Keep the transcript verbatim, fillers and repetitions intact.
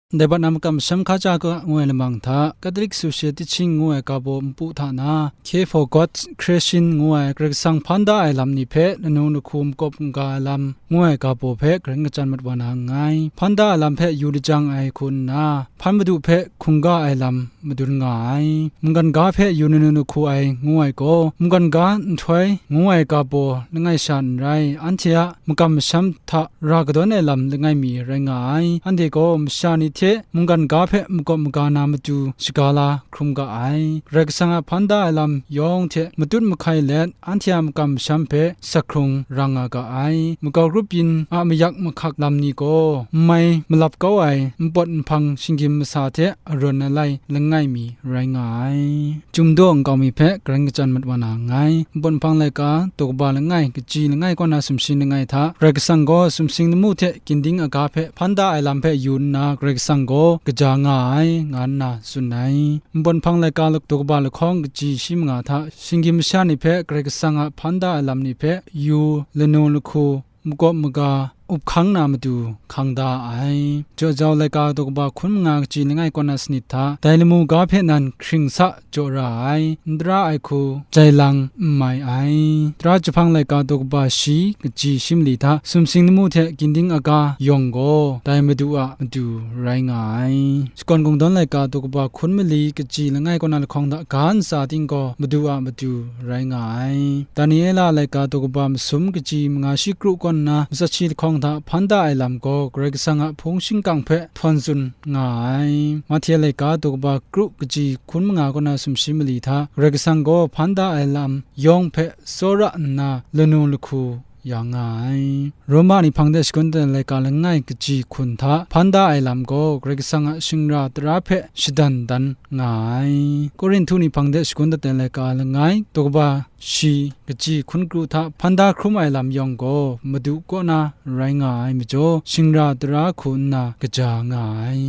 Dai bat na makam masham hkaja ga ngu ai lamang hta, Catholic Social Teaching ngu ai ga baw npu hta na, K for God Creation ngu ai Karai Kasang hpan da ai lam ni hpe lanu lahku makawp maga ai lam ngu ai ga baw hpe garen kachyan mat wa na nngai. Hpan da ai lam hpe yu lajang ai hku nna, hpan madu hpe hkungga ai lam madun nga ai. Mungkan ga hpe yu lanu lahku ai ngu ai gaw, mungkan ga nhtoi ngu ai ga baw langai sha n rai, anhte a makam masham hta ra kadawn ai lam langai mi rai nga ai. Anhte gaw masha ni hte mungkan ga hpe makawp maga na matu shaga la hkrum ga ai. Karai Kasang a hpan da ai lam yawng hte matut mahkai let, anhte a makam masham hpe sak hkrung ra nga ga ai. Makau grup yin a mayak mahkak lam ni gaw, n mai malap kau ai npawt nhpang shinggyim masa hte arawn alai langai mi rai nga ai. Chyum daw nkau mi hpe garen kachyan mat wa na nngai. Npawt nhpang laika daw kaba langai, kaji langai kaw na sumshi langai hta, Karai Kasang gaw sumsing lamu hte ginding aga hpe hpan da ai lam hpe yu nna, Karai Kasang gaw kaja nga ai, nga nna tsun ai. Npawt nhpang laika daw kaba lahkawng kaji shi manga hta, shinggyim masha ni hpe Karai Kasang a hpan da ai lam ni hpe yu lanu lahku makawp maga up hkang na matu hkang da ai. Jaw jau laika daw kaba hkun manga kaji langai kaw na sanit hta, dai lamu ga hpe nan hkring sa jaw ra ai, n tara ai hku jai lang n mai ai. Tara jahpang laika daw kaba shi kaji shi mali hta, sumsing lamu hte ginding aga yawng gaw, dai Madu a matu rai nga ai. Shakawn Kungdawn laika daw kaba hkun mali kaji langai kaw na lahkawng hta ga ntsa ting gaw, Madu a matu rai nga ai. Daniela laika daw kaba masum kaji manga shi kru kaw nna matsat shi lahkawng hta hpan da ai lam gaw, Karai Kasang a hpung shingkang hpe htawn tsun nga ai. Mahte laika daw kaba kru kaji hkun manga kaw na sumshi mali hta, Karai Kasang gaw hpan da ai lam yawng hpe tsawra nna lanu lahku ya nga ai. Roma ni hpang de shagun dat ai laika langai kaji hkun hta hpan da ai lam gaw, Karai Kasang a shingra tara hpe shadan dan nga ai. Korinhtu ni hpang de shagun dat ai laika langai daw kaba shi kaji hkun kru hta hpan da hkrum ai lam yawng gaw, Madu kaw na rai nga ai majaw, shingra tara hku nna kaja nga ai.